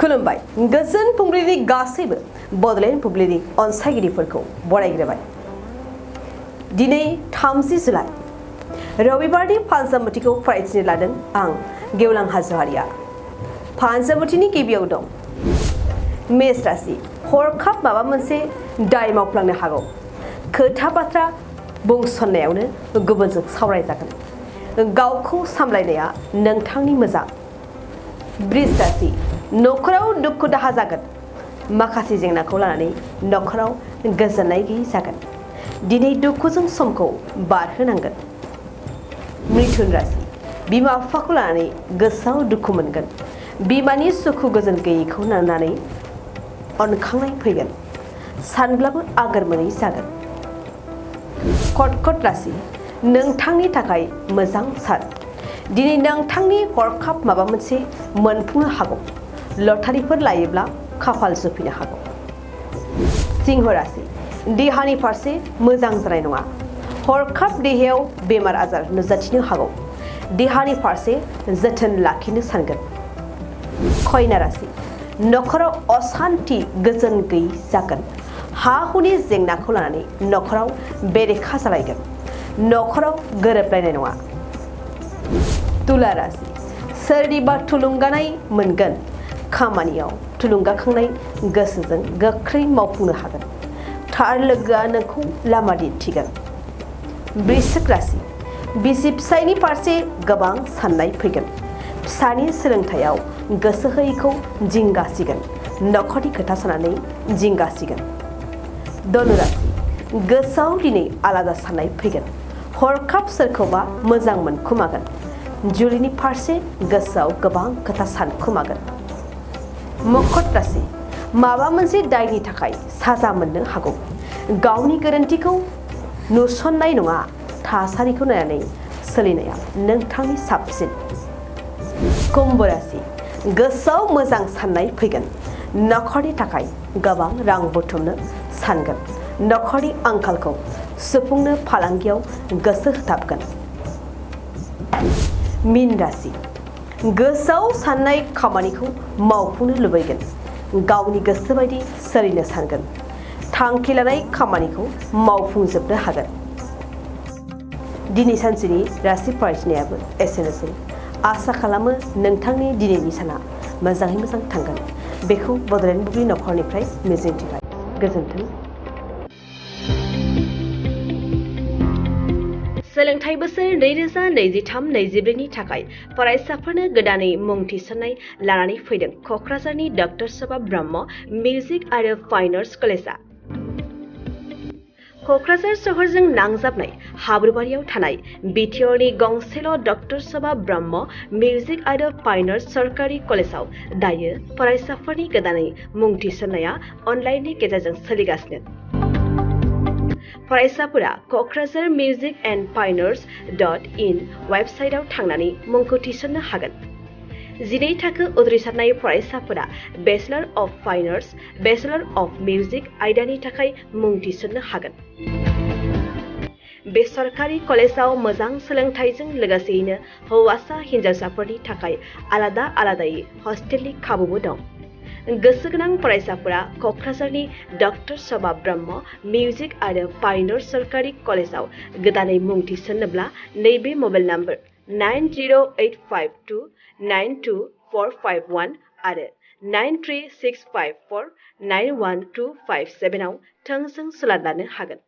खुलुमबाय गोजोन फुंबिलिनि गासैबो बडलेण्ड बुब्लिनि अनसायगिरिफोरखौ बरायग्रोबाय। दिनै 30 जुलाइ रबिबारनि फानजामुथिखौ फरायथिनो लादों आं गेवलां हाज'वारिया। फानजामुथिनि गिबियाव दं मेष राशि। हरखाब माबा मोनसे दाय मावफ्लांनो हागौ। खोथा बाथ्रा बुंसननायावनो गुबुनजों सावरायजागोन। गावखौ सामलायनाया नोंथांनि मोजां। वृष राशि। नखराव दुखु दाहा जागोन। माखासे जेंनाखौ लानानै नखराव गोजोननाय गैयै जागोन। दिनै दुखुजों समखौ बारहोनांगोन। मिथुन राशि। बिमा बिफाखौ लानानै गोसोआव दुखु मोनगोन। बिमानि सुखु गोजोन गैयैखौ नुनानै अनखांनाय फैगोन। सानब्लाबो आगोर मोनै जागोन। कर्कट राशि। नोंथांनि थाखाय मोजां सान। दिनै नोंथांनि हरखाब माबा मोनसे मोनफुंनो हागौ। लटारिफोर लायोब्ला खाफाल जुफिनो हागौ। सिंह राशि। देहानि फारसे मोजां जानाय नङा। हरखाब देहायाव बेमार आजार नुजाथिनो हागौ। देहानि फारसे जोथोन लाखिनो सानगोन। कन्या राशि। नखराव असान्थि गोजोन गैयै जागोन। हा हुनि जेंनाखौ लानानै नखराव बेरेखा जालायगोन। नखराव गोरोबलायनाय नङा। तुला राशि। सोरनिबा थुलुंगानाय मोनगोन। खामानियाव थुलुंगाखांनाय गोसोजों गोख्रै मावफुंनो हागोन। थार लोगोआ नोंखौ लामा दिन्थिगोन। वृश्चिक राशि। बिसि फिसायनि फारसे गोबां साननाय फैगोन। फिसानि सोलोंथायाव गोसो होयैखौ जिंगासिगोन। नखरनि खोथा साननानै जिंगासिगोन। धनु राशि। गोसोआव दिनै आलादा साननाय फैगोन। हरखाब सोरखौबा मोजां मोनखुमागोन। जुलिनि फारसे गोसोआव गोबां खोथा सानखुमागोन। मकर राशि। माबा मोनसे दायनि थाखाय साजा मोननो हागौ। गावनि गोरोन्थिखौ नुसननाय नङा। थासारिखौ नायनानै सोलिनाया नोंथांनि साबसिन। कुम्भ राशि। गोसोआव मोजां साननाय फैगोन। नखरनि थाखाय गोबां रां बुथुमनो सानगोन। नखरनि आंखालखौ सुफुंनो फालांगियाव गोसो होथाबगोन। मीन राशि। गोसोआव साननाय खामानिखौ मावफुंनो लुबैगोन। गावनि गोसो बायदि सोलिनो सानगोन। थांखि लानाय खामानिखौ मावफुंजोबनो हागोन। दिनै सानसेनि राशि फरायथिनायाबो एसेनोसै। आसा खालामो नोंथांनि दिनैनि साना मोजाङै मोजां थांगोन। बेखौ बडलेण्ड बुब्लि नखरनिफ्राय मिजिंथिबाय। गोजोन्थों। सोलोंथाइ बोसोर 2023-24 नि थाखाय फरायसाफोरनो गोदानै मुं थिसननाय लानानै फैदों क'क्राझारनि डक्टर सभा ब्रह्म मिउजिक आरो फाइन आर्ट्स कलेजआ। क'क्राझार सहरजों नांजाबनाय हाब्रुबारियाव थानाय बिटिआरनि गंसेल' डक्टर सभा ब्रह्म मिउजिक आरो फाइन आर्ट्स सरकारि कलेजआव दायो फरायसाफोरनि गोदानै मुं थिसननाया अनलाइननि गेजेरजों सोलिगासिनो। फरायसाफोरा क'क्राझार मिउजिक एन्ड फाइन आर्ट्स.in वेबसाइटआव थांनानै मुंखौ थिसननो हागोन। 12 थाखो उथ्रिसारनाय फरायसाफोरा bachelor of fine arts, bachelor of music आयदानि थाखाय मुं थिसननो हागोन। बे सरकारि कलेजआव मोजां सोलोंथाइजों लोगोसेयैनो हौवासा हिन्जावसाफोरनि थाखाय आलादा आलादायै हस्टेलनि खाबुबो दं। गोसो गोनां फरायसाफोरा क'क्राझारनि डक्टर सभा ब्रह्म मिउजिक आरो फाइन आर्ट्स सरकारि कलेजआव गोदानै मुं थिसन्नोब्ला नैबे मबाइल नम्बर 9085292451 आरो 9365491257 आव थोंजों सुलाद लानो हागोन।